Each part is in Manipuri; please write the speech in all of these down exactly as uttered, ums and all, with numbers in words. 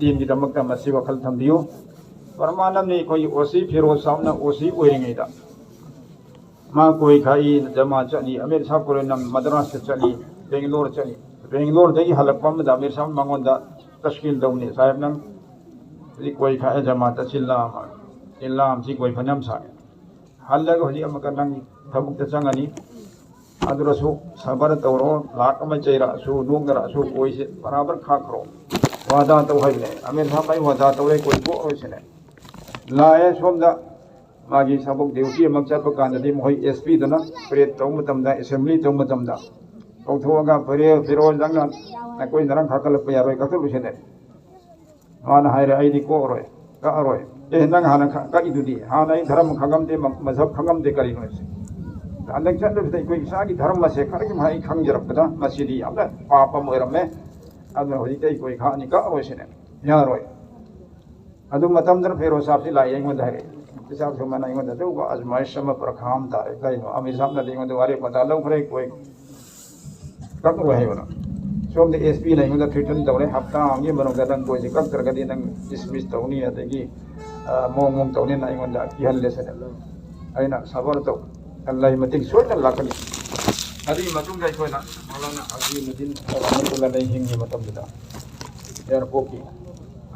ꯇꯤꯝꯒꯤꯗꯃꯛꯇ ꯃꯁꯤ ꯋꯥꯈꯜ ꯊꯝꯕꯤꯌꯨ꯫ ꯄ꯭ꯔꯃꯥꯟ ꯑꯃꯅꯤ, ꯑꯩꯈꯣꯏꯒꯤ ꯑꯣ ꯁꯤ ꯐꯤꯔꯣꯖ ꯁꯥꯍꯕꯅ ꯑꯣ ꯁꯤ ꯑꯣꯏꯔꯤꯉꯩꯗ ꯃꯥ ꯀꯣꯏ ꯈꯥꯛꯏ, ꯖꯃꯥ ꯆꯠꯂꯤ, ꯑꯃꯤꯔ ꯁꯥꯍꯕ ꯀꯣꯔꯦꯅ ꯃꯗ꯭ꯔꯥꯁꯇ ꯆꯠꯂꯤ, ꯕꯦꯡꯒꯂꯣꯔ ꯆꯠꯂꯤ꯫ ꯕꯦꯡꯒꯂꯣꯔꯗꯒꯤ ꯍꯜꯂꯛꯄ ꯑꯃꯗ ꯑꯃꯤꯔ ꯁꯥꯍꯕ ꯃꯉꯣꯟꯗ ꯇꯁꯀꯤꯜ ꯇꯧꯅꯤ, "ꯁꯥꯍꯦꯕ, ꯅꯪ ꯍꯧꯖꯤꯛ ꯀꯣꯏ ꯈꯥꯛꯑꯦ, ꯖꯃꯥ ꯆꯠꯁꯤꯜꯂ ꯑꯃ, ꯆꯤꯜꯂꯥ ꯑꯃ, ꯁꯤ ꯀꯣꯏ ꯐꯅꯌꯥꯝ ꯁꯥꯡꯉꯦ꯫ ꯍꯜꯂꯒ ꯍꯧꯖꯤꯛ ꯑꯃꯨꯛꯀ ꯅꯪ ꯊꯕꯛꯇ ꯆꯪꯉꯅꯤ꯫ ꯑꯗꯨꯔꯁꯨ ꯁꯕꯔ ꯇꯧꯔꯣ, ꯂꯥꯛ ꯑꯃ ꯆꯩꯔꯛꯑꯁꯨ, ꯅꯣꯛꯅꯔꯛꯑꯁꯨ, ꯀꯣꯏꯁꯦ ꯕꯔꯥꯕꯔ ꯈꯥꯛꯈ꯭ꯔꯣ꯫ ꯋꯥꯗꯥ ꯇꯧ" ꯍꯥꯏꯕꯅꯦ꯫ ꯑꯃꯤꯔ ꯁꯥꯍꯕ ꯑꯩ ꯋꯥꯗꯥ ꯇꯧꯔꯦ, ꯀꯣꯏ ꯄꯣꯛꯑꯔꯣꯏꯁꯤꯅꯦ꯫ ꯂꯥꯛꯑꯦ ꯁꯣꯝꯗ꯫ ꯃꯥꯒꯤ ꯊꯕꯛ ꯗ꯭ꯌꯨꯇꯤ ꯑꯃ ꯆꯠꯄ ꯀꯥꯟꯗꯗꯤ ꯃꯈꯣꯏ ꯑꯦꯁ ꯄꯤꯗꯨꯅ ꯄꯔꯦꯗ ꯇꯧꯕ ꯃꯇꯝꯗ, ꯑꯦꯁꯦꯝꯕ꯭ꯂꯤ ꯇꯧꯕ ꯃꯇꯝꯗ ꯀꯧꯊꯣꯛꯑꯒ, "ꯐꯤꯔꯣ-, ꯐꯤꯔꯣꯖ, ꯅꯪꯅ ꯅꯀꯣꯏ ꯅꯔꯪ ꯈꯥꯀꯠꯂꯛꯄ ꯌꯥꯔꯣꯏ, ꯀꯛꯊꯠꯂꯨꯁꯤꯅꯦ"꯫ ꯃꯥꯅ ꯍꯥꯏꯔꯦ, "ꯑꯩꯗꯤ ꯀꯣꯛꯑꯔꯣꯏ, ꯀꯛꯑꯔꯣꯏ꯫ ꯑꯦ, ꯅꯪ ꯍꯥꯟꯅ ꯈ-, ꯀꯛꯏꯗꯨꯗꯤ? ꯍꯥꯟꯅ ꯑꯩ ꯙꯔꯃ ꯈꯪꯉꯝꯗꯦ, ꯃ-, ꯃꯖꯍꯕ ꯈꯪꯉꯝꯗꯦ, ꯀꯔꯤꯅꯣ ꯍꯥꯏꯁꯦ? ꯍꯟꯗꯛ ꯆꯠꯂꯨꯕꯗ ꯑꯩꯈꯣꯏ ꯏꯁꯥꯒꯤ ꯙꯔꯃꯁꯦ ꯈꯔꯒꯤ ꯃꯍꯩ ꯈꯪꯖꯔꯛꯄꯗ ꯃꯁꯤꯗꯤ ꯌꯥꯝꯅ ꯄꯥꯞ ꯑꯃ ꯑꯣꯏꯔꯝꯃꯦ꯫ ꯑꯗꯨꯅ ꯍꯧꯖꯤꯛꯇꯤ ꯑꯩ ꯀꯣꯏ ꯈꯥꯛꯑꯅꯤ, ꯀꯛꯑꯔꯣꯏꯁꯤꯅꯦ"꯫ ꯌꯥꯔꯣꯏ꯫ ꯑꯗꯨ ꯃꯇꯝꯗꯨꯗ ꯐꯤꯔꯣꯖ ꯁꯥꯍꯕꯁꯤ ꯂꯥꯛꯑꯦ, ꯑꯩꯉꯣꯟꯗ ꯍꯥꯏꯔꯛꯑꯦ꯫ ꯐꯤꯔꯣꯖ ꯁꯥꯍꯕ ꯁꯨꯃꯥꯏꯅ ꯑꯩꯉꯣꯟꯗ ꯑꯆꯧꯕ ꯑꯖꯃꯥꯏꯁ ꯑꯃ ꯄꯔꯈꯥ ꯑꯃ ꯇꯥꯔꯦ꯫ ꯀꯔꯤꯅꯣ? ꯑꯃꯤꯔ ꯁꯥꯍꯕꯅꯗꯤ ꯑꯩꯉꯣꯟꯗ ꯋꯥꯔꯦꯞ ꯃꯇꯥ ꯂꯧꯈ꯭ꯔꯦ, ꯀꯣꯏ ꯀꯛꯂꯣꯏ ꯍꯥꯏꯕꯅ꯫ ꯁꯣꯝꯗ ꯑꯦꯁ ꯄꯤꯅ ꯑꯩꯉꯣꯟꯗ ꯊ꯭ꯔꯤꯇꯟ ꯇꯧꯔꯦ, "ꯍꯞꯇꯥ ꯑꯃꯒꯤ ꯃꯅꯨꯡꯗ ꯅꯪ ꯀꯣꯏꯁꯦ ꯀꯛꯇ꯭ꯔꯒꯗꯤ ꯅꯪ ꯗꯤꯁꯃꯤꯁ ꯇꯧꯅꯤ, ꯑꯗꯒꯤ, ꯑ, ꯃꯑꯣꯡ ꯃꯑꯣꯡ ꯇꯧꯅꯤꯅ" ꯑꯩꯉꯣꯟꯗ ꯀꯤꯍꯜꯂꯦ ꯁꯤꯅ꯫ ꯑꯩꯅ ꯁꯕꯔ ꯇꯧ, ꯑꯜꯂꯥꯍꯒꯤ ꯃꯇꯦꯡ ꯁꯣꯏꯗꯅ ꯂꯥꯛꯀꯅꯤ꯫ ꯑꯗꯨꯒꯤ ꯃꯇꯨꯡꯗ ꯑꯩꯈꯣꯏꯅ ꯃꯧꯂꯥꯅꯥ ꯑꯖꯤꯃꯨꯗꯗꯤꯟ ꯔꯍꯃꯇꯨꯜꯂꯥꯍꯤ ꯂꯩ ꯍꯤꯡꯉꯤ ꯃꯇꯝꯗꯨꯗ, ꯑꯦꯌꯥꯔꯄꯣꯔꯠꯀꯤ,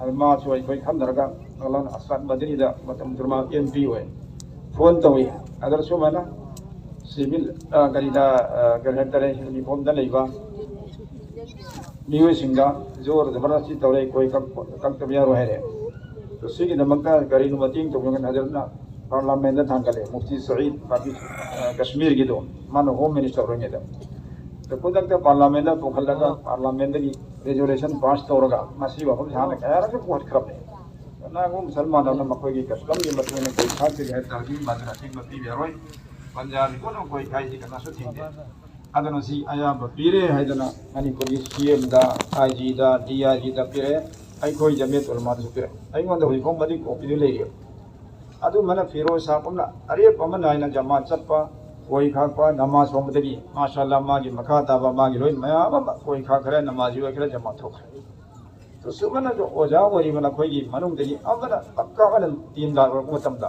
ꯑꯗꯨ ꯃꯥꯁꯨ ꯑꯩꯈꯣꯏ ꯈꯟꯅꯔꯒ ꯃꯧꯂꯥꯅꯥ ꯑꯁꯥꯗ ꯃꯗꯅꯤꯗ ꯃꯇꯝꯗꯨꯗ ꯃꯥ ꯑꯦꯝ ꯄꯤ ꯑꯣꯏ, ꯐꯣꯟ ꯇꯧꯏ꯫ ꯑꯗꯨꯗ ꯁꯨꯃꯥꯏꯅ ꯁꯤꯚꯤꯜ, ꯑ, ꯀꯔꯤꯗ, ꯑ, ꯀꯔꯤ ꯍꯥꯏꯇꯥꯔꯦ, ꯌꯨꯅꯤꯐꯣꯔꯝꯗ ꯂꯩꯕ ꯃꯤꯑꯣꯏꯁꯤꯡꯗ ꯖꯣꯔ ꯖꯕꯔꯗꯁꯇꯤ ꯇꯧꯔꯦ, ꯀꯣꯏ ꯀꯛ-, ꯀꯛꯇꯕ ꯌꯥꯔꯣꯏ ꯍꯥꯏꯔꯦ꯫ ꯑꯗꯣ ꯁꯤꯒꯤꯗꯃꯛꯇ ꯀꯔꯤꯅꯣ ꯃꯇꯦꯡ ꯇꯧꯕꯤꯌꯣꯅ ꯍꯖꯔꯠꯅ ꯄꯥꯔꯂꯥꯃꯦꯟꯗ ꯊꯥꯡꯒꯠꯂꯦ, ꯃꯨꯐꯇꯤ ꯁꯌꯤꯗ ꯄꯥꯀꯤ-, ꯑ, ꯀꯥꯁꯃꯤꯔꯒꯤꯗꯣ, ꯃꯥꯅ ꯍꯣꯝ ꯃꯤꯅꯤꯁꯇꯔ ꯑꯣꯏꯔꯤꯉꯩꯗ꯫ ꯑꯗꯣ ꯈꯨꯗꯛꯇ ꯄꯥꯔꯂꯥꯃꯦꯟꯗ ꯄꯨꯈꯠꯂꯒ ꯄꯥꯔꯂꯥꯃꯦꯟꯗꯒꯤ ꯔꯦꯖꯣꯂꯨꯁꯟ ꯄꯥꯁ ꯇꯧꯔꯒ ꯃꯁꯤ ꯋꯥꯐꯝꯁꯦ ꯍꯥꯟꯅ ꯀꯌꯥꯔꯛꯁꯨ ꯄꯨꯈꯠꯈ꯭ꯔꯕꯅꯦ꯫ ꯀꯅꯥꯒꯨꯝꯕ ꯃꯨꯁꯜꯃꯥꯟ ꯑꯃꯅ ꯃꯈꯣꯏꯒꯤ ꯀꯁꯇꯝꯒꯤ ꯃꯇꯨꯡ ꯏꯟꯅ ꯀꯣꯏ ꯈꯥꯛꯇꯒꯦ ꯍꯥꯏ ꯇꯥꯔꯗꯤ ꯃꯗꯨꯅ ꯑꯊꯤꯡꯕ ꯄꯤꯕ ꯌꯥꯔꯣꯏ꯫ ꯄꯟꯖꯥꯕꯤ ꯄꯨꯝꯅꯃꯛ ꯀꯣꯏ ꯈꯥꯛꯏꯁꯤ ꯀꯅꯥꯁꯨ ꯊꯤꯡꯗꯦ꯫ ꯑꯗꯨꯅ ꯁꯤ ꯑꯌꯥꯝꯕ ꯄꯤꯔꯦ ꯍꯥꯏꯗꯅ ꯃꯅꯤꯄꯨꯔꯒꯤ ꯁꯤ ꯑꯦꯝꯗ, ꯑꯥꯏ ꯖꯤꯗ, ꯗꯤ ꯑꯥꯏ ꯖꯤꯗ ꯄꯤꯔꯛꯑꯦ, ꯑꯩꯈꯣꯏ ꯖꯃꯤꯌꯠ ꯎꯂꯃꯥꯗꯁꯨ ꯄꯤꯔꯛꯑꯦ꯫ ꯑꯩꯉꯣꯟꯗ ꯍꯧꯖꯤꯛ ꯐꯥꯎ ꯃꯗꯨꯒꯤ ꯀꯣꯄꯤꯗꯨ ꯂꯩꯔꯤ꯫ ꯑꯗꯨꯃꯥꯏꯅ ꯐꯤꯔꯣꯖ ꯁꯥꯍꯕ ꯑꯃꯅ ꯑꯔꯦꯞꯄ ꯑꯃ ꯅꯥꯏꯅ ꯖꯃꯥ ꯆꯠꯄ, ꯀꯣꯏ ꯈꯥꯛꯄ, ꯅꯃꯥꯖ ꯁꯣꯟꯕꯗꯒꯤ, ꯃꯥꯁꯥ ꯑꯜꯂꯥ, ꯃꯥꯒꯤ ꯃꯈꯥ ꯇꯥꯕ ꯃꯥꯒꯤ ꯂꯣꯏ ꯃꯌꯥꯝ ꯑꯃ ꯀꯣꯏ ꯈꯥꯛꯈ꯭ꯔꯦ, ꯅꯃꯥꯖꯤ ꯑꯣꯏꯈ꯭ꯔꯦ, ꯖꯃꯥ ꯊꯣꯛꯈ꯭ꯔꯦ꯫ ꯇꯨꯁꯨꯃꯅꯁꯨ ꯑꯣꯖꯥ ꯑꯣꯏꯔꯤꯕ ꯅꯈꯣꯏꯒꯤ ꯃꯅꯨꯡꯗꯒꯤ ꯑꯃꯅ ꯄꯛꯀꯥ ꯑꯣꯏꯅ ꯇꯦꯟ ꯂꯥꯛꯂꯛꯄ ꯃꯇꯝꯗ